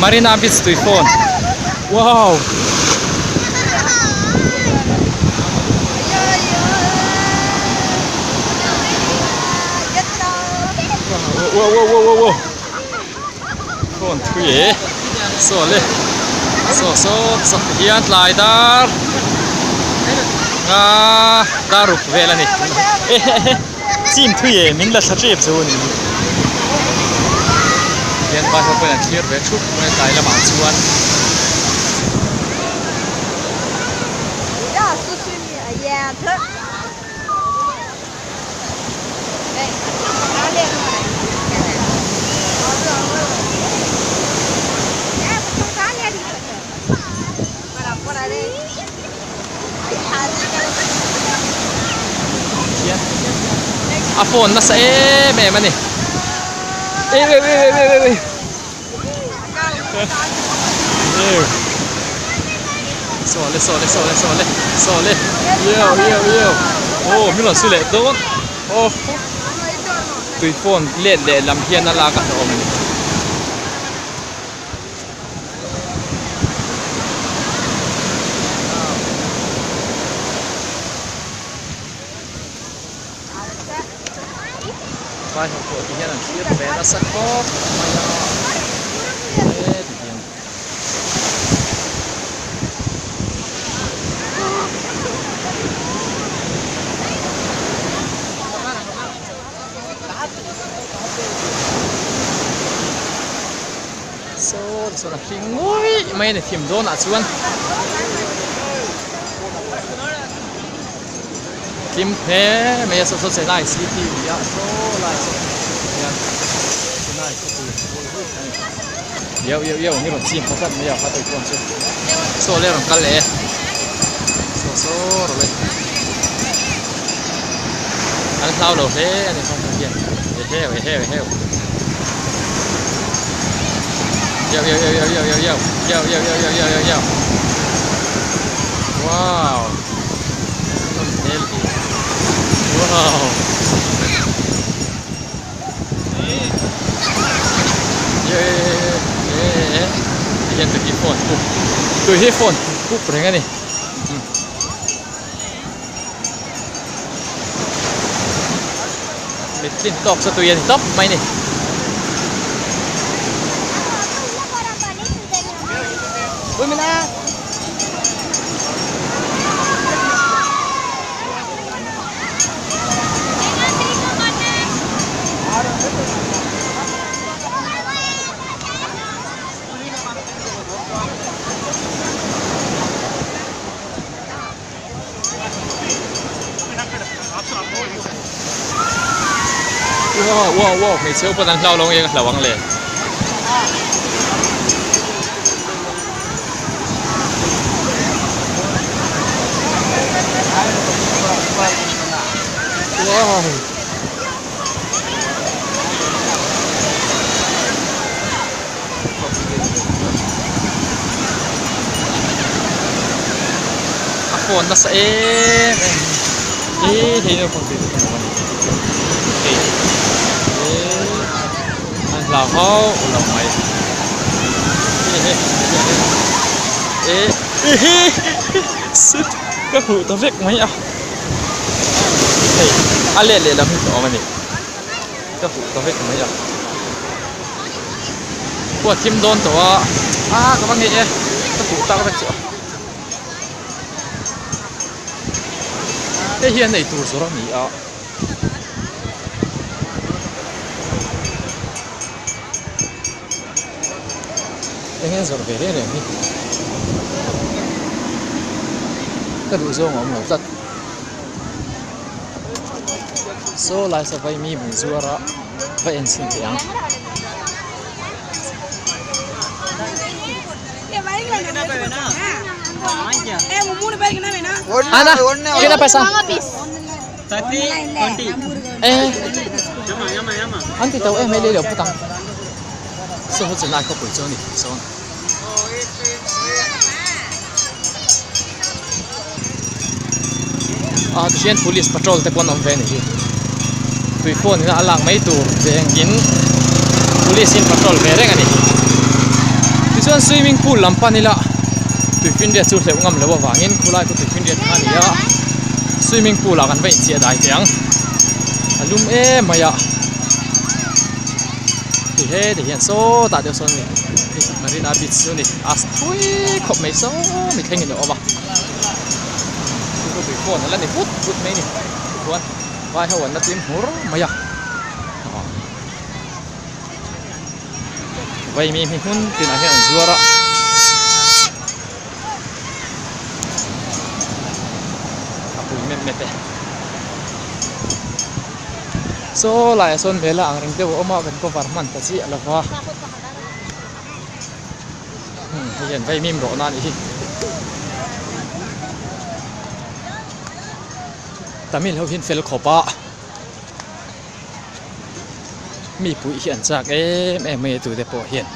Marina Beach tui phone wow. Wow wow wow wow wow phone thui e saw le saw saw saw ti hian tlai dar nga dar ruk vel a ni chim thui e min la thla tep zo a ni hian vai ho pawhin an thlir ve thup mai a tlai lamah chuan. A phone nasa em em a ni saw le saw le saw le saw le saw le yo yo yo aw min rawn su leh dawn aw tui phone let leh lam hian a lak a hlauhawm a ni. Vai ho pawh ti hian an thlir ve nasa khawp mai a he ti hian. Saw ti sawn a hring ngawih mai a ni thim dawnah chuan. Thim hle mai a saw saw Chennai city a ni a saw lai saw hian Chennai khawpui a ni iau iau iau ang hi rawn chim pha tlat mai a kha tawih pawh chu saw le rawn kal leh e saw saw rawh le an hlau lo hle a ni hawng hian eheu eheu eheu iau iau iau iau iau iau iau iau iau iau iau iau iau wow. Nawm hmel hi wow ye ye ye ti hian tui hi phone pup tui hi phone pup reng a ni mit tlin tawk sa tui a ni tawp mai a ni. Wow wow wow hmeichhe upa dang hlau lo nge ka hlau ang le. Wow. A phone nasa em em hi hei naupang tui tak a ni hei an hlau hauh lo mai shit ka hmuh ta vek mai a hei a let leh lam hi ka awm a ni ka hmuh ta vek mai a. Khua thim dawn tawh a a ka va ngeih e ka fuh tak vek chu a hei hian eitur zawrh a ni a. Eng nge zawrh ve reng reng hi ka duh zawng a awm lo tlat saw lai saw vaimi bun zuar a. Va en chhin teh ang. Ana, kena paisa. Eh, an ti tau em hei lei lo phawt ang. Saw chu lai khawpui chu a ni sawn. Ah tihian police patrol te pawh an awm ve a ni hi tui phone in a lak mai tur vengin police in patrol ve reng a ni. Tichuan swimming pool lam pan ila tuifinriat chu hleuh ngam loh avangin khulai khu tuifinriat kha a ni a, swimming pool ah kan va inchiah dai teh ang, a lum em mai a, ti he ti hian sawtah deuh sawn a ni, Marina beach chu a ni, a thui khawp mai saw mi thlengin a awm a, chu chu tui fawn a la ni vut vut mai a ni, tichuan vai ho an la tlim hmur mai a. Vaimi hi hmun tinah hian an zuar a a pui mep mep e saw laiah sawn mela ang reng deuh a awm a kan cover hman ta chiah lo va hei hian vaimim rawhna a nih hi Tamil ho hian fel khawp a. Mi puih hi an chak em em mai a tute pawh hian.